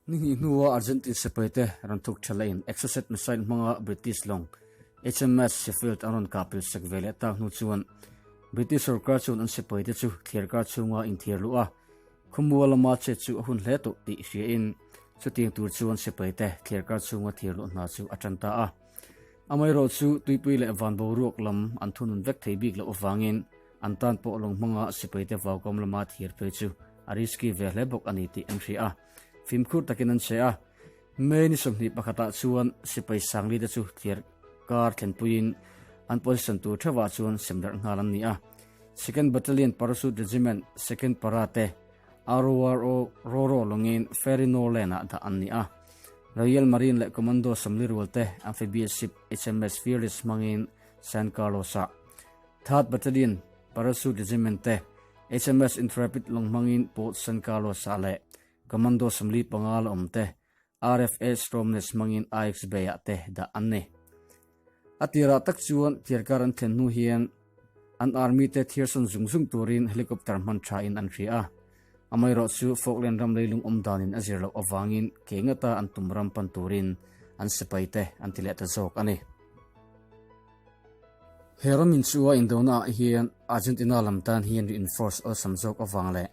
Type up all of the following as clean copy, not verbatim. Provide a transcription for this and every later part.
Ni hnih hnua Argentine sipaite rawn thuk tha lehin Exocet missile hmanga British lawng HMS Sheffield an rawn kah pilsak ve leh tak hnu chuan British sorkar chuan an sipaite chu thliarkar chhunga inthiar luh a, khawmual lama chet chu a hun hle tawh tih hriain chutiang tur chuan sipaite thliarkar chhunga thiar luh hna chu a tan ta a. Amaherawhchu tuipui leh van boruak lam an thunun vek thei bik loh avangin an tan pawh lawng hmanga sipaite vaukam lama thiar phei chu a risky ve hle bawk a ni tih an hria a. Fimkhur takin an che a, May ni 21 ah chuan sipai sangli te chu thliar kar thlenpuiin an position tur theuhah chuan sem darh nghal an ni a. Second Battalion Parachute Regiment Second Para te RORO Roro lawngin Ferry Norland ah dah an ni a. Royal Marine leh Commando sawmli rual te amphibious ship HMS Fearless hmangin San Carlos ah Third Battalion Parachute Regiment te HMS Intrepid lawng hmangin Port San Carlos ah leh Commando 45 la awm te RFA Stromness hmangin Aix Bay ah te dah an ni. A tirah tak chuan thiarkar an thlen hnu hian an army te thirsawn zung zung turin helicopter hman tha in an hria a. Amaherawhchu Falkland ram leilung awm danin a zir loh avangin ke ngata an tum ram pan turin an sipai te an ti leh ta zawk a ni. He ram inchua indona ah hian Argentina lam tan hian reinforce awlsam zawk avang leh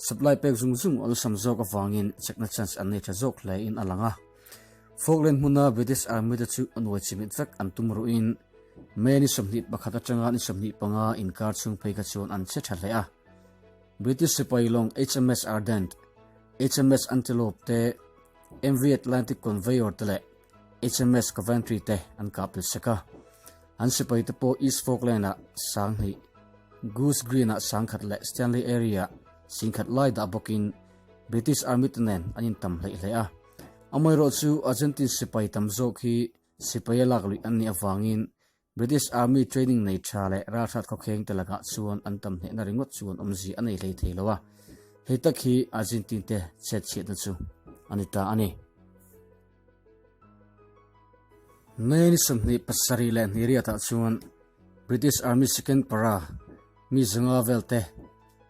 supply pek zung zung awlsam zawk avangin chakna chance an nei tha zawk hle in a lang a. Falkland hmuna British Army te chu a nuai chimit vek an tum ruhin May ni 21 atanga ni 25 inkar chhung phei kha chuan an che tha hle a. British sipai lawng HMS Ardent, HMS Antelope te, MV Atlantic Conveyor te leh HMS Coventry te an kah pil sek a. An sipai te pawh East Falkland-ah 2000, Goose Green-ah 1000 leh Stanley Area-ah 10,000 lai dah bawkin British Army te nen an intam hleih hle a. Amaherawhchu Argentine sipai tam zawk hi sipaia lak luih an nih avangin British Army training nei tha leh ralhrat khawkheng te lakah chuan an tam hnehna ringawt chuan awmzia a nei hlei thei lo a, hei tak hi Argentine te chhetchhiatna chu a ni ta a ni. May ni 27 ah chuan British Army Second Para mi 500 vel te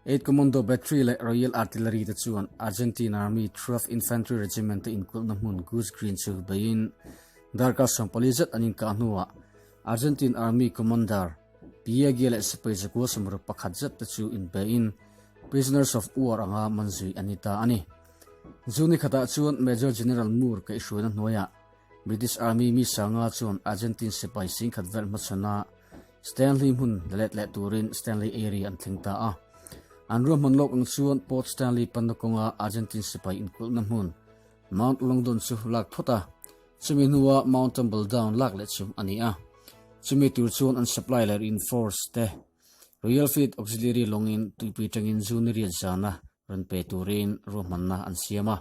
8 Commando Battery leh Royal Artillery te chuan Argentine Army 12 Infantry Regiment te inkulhna hmun Goose Green chu beiin Darkar 40 zet an inkah hnuah Argentine Army Commander Piagia leh sipai zakua 61 zet te chu inpein prisoners of war anga man zui an ni ta a ni. Zu ni khatah chuan Major General Moore kaihhruaina hnuaiah British Army mi sanga chuan Argentine sipai 10,000 vel hmachhana Stanley hmun la let leh turin Stanley Area an thleng ta a. An ruahman lawk ang chuan Port Stanley panna kawnga Argentine sipai inkulhna hmun Mount Longdon chu lak phawt a, chumi hnuah Mount Tumbledown lak leh chu a ni a. Chumi tur chuan an supply leh reinforce te Royal Fleet Auxiliary lawngin tuipui tangin zu ni riat zana rawn pe turin ruahmanna an siam a.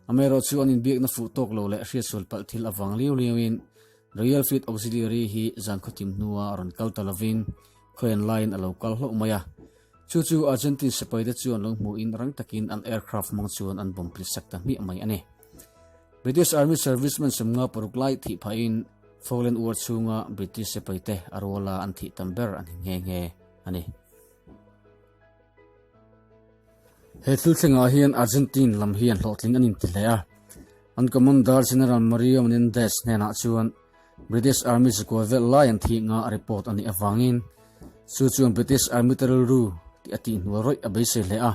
Amaherawhchu an inbiakna fuh tawk lo leh hriatsual palh thil avang liau liauin Royal Fleet Auxiliary hi zan khawtim hnua rawn kal ta lovin khawian laiin a lo kal hlauh mai a. Chu chu Argentine sipaite chuan lo hmuhin rang takin an aircraft hmang chuan an bomb pil sak ta hmiah mai a ni. British Army servicemen 56 lai thih phahin Falkland War chhunga British sipaite a ruala an thih tam ber an ni nghe nghe a ni. He thil thlengah hian Argentine lam hian hlawhtling an inti hle a. An Commander General Mario Menendez hnenah chuan British Army zakua vel lai an thih nga a report a nih avangin chu chuan British Army te rilru tih a tihhnual rawih a beisei hle a.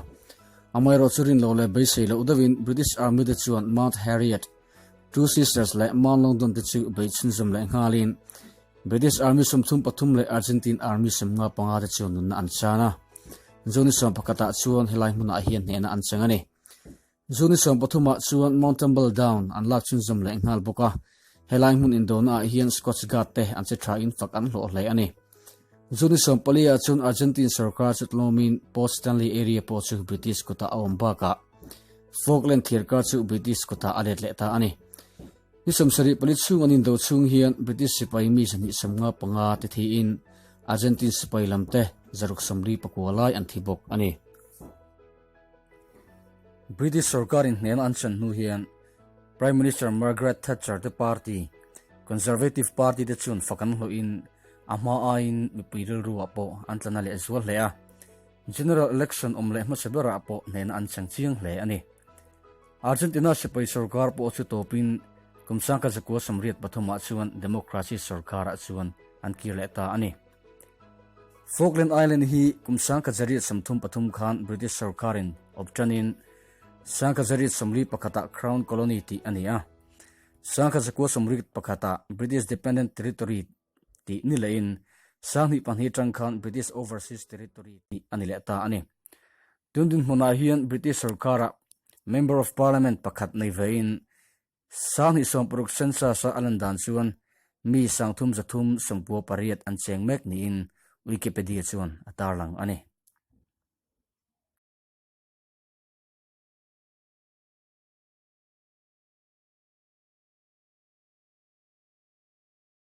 Amaherawhchu rin lo leh beisei loh deuhin British Army te chuan Mount Harriet, Two Sisters leh Mount Longdon te chu bei chhunzawm leh nghalin British Army 33 leh Argentine Army 55 te chuan nunna an chan a. June 11 ah chuan helai hmunah hian hnehna an chang a ni. June 13 ah chuan Mount Tumble Down an lak chhunzawm leh nghal bawk a, helai hmun indona ah hian Scots Guard te an che tha in fak an hlawh hle a ni. June 14 ah chuan Argentine sorkar chu tlawmin Port Stanley area pawh chu British kutah a awm bakah Falkland thliarkar chu British kutah a let leh ta a ni. Ni 74 chhung an indo chhung hian British sipai mi 255 te thiin Argentine sipai lam te 169 lai an thi bawk a ni. British sorkarin hnena an chan hnu hian Prime Minister Margaret Thatcher te party, Conservative Party te chuan fak an hlawhin a hma aiin mipui rilruah pawh an tla na leh zual hle a. General Election awm leh hmasa berah pawh hnena an chang chiang hle a ni. Argentina sipai sorkar pawh chu tawpin kum 1983 ah chuan democracy sorkarah chuan an kir leh ta a ni. Falkland Island hi kum 1833 khan British sorkarin awp tanin 1841 ah Crown Colony tih a ni a. 1981 ah British Dependent Territory tih ni lehin 2002 atang khan British Overseas Territory tih a ni leh ta a ni. Tun dinhmunah hian British sorkara Member of Parliament pakhat nei vein 2016 census-a a lan dan chuan mi 3338 an cheng mek niin Wikipedia chuan a tarlang a ni.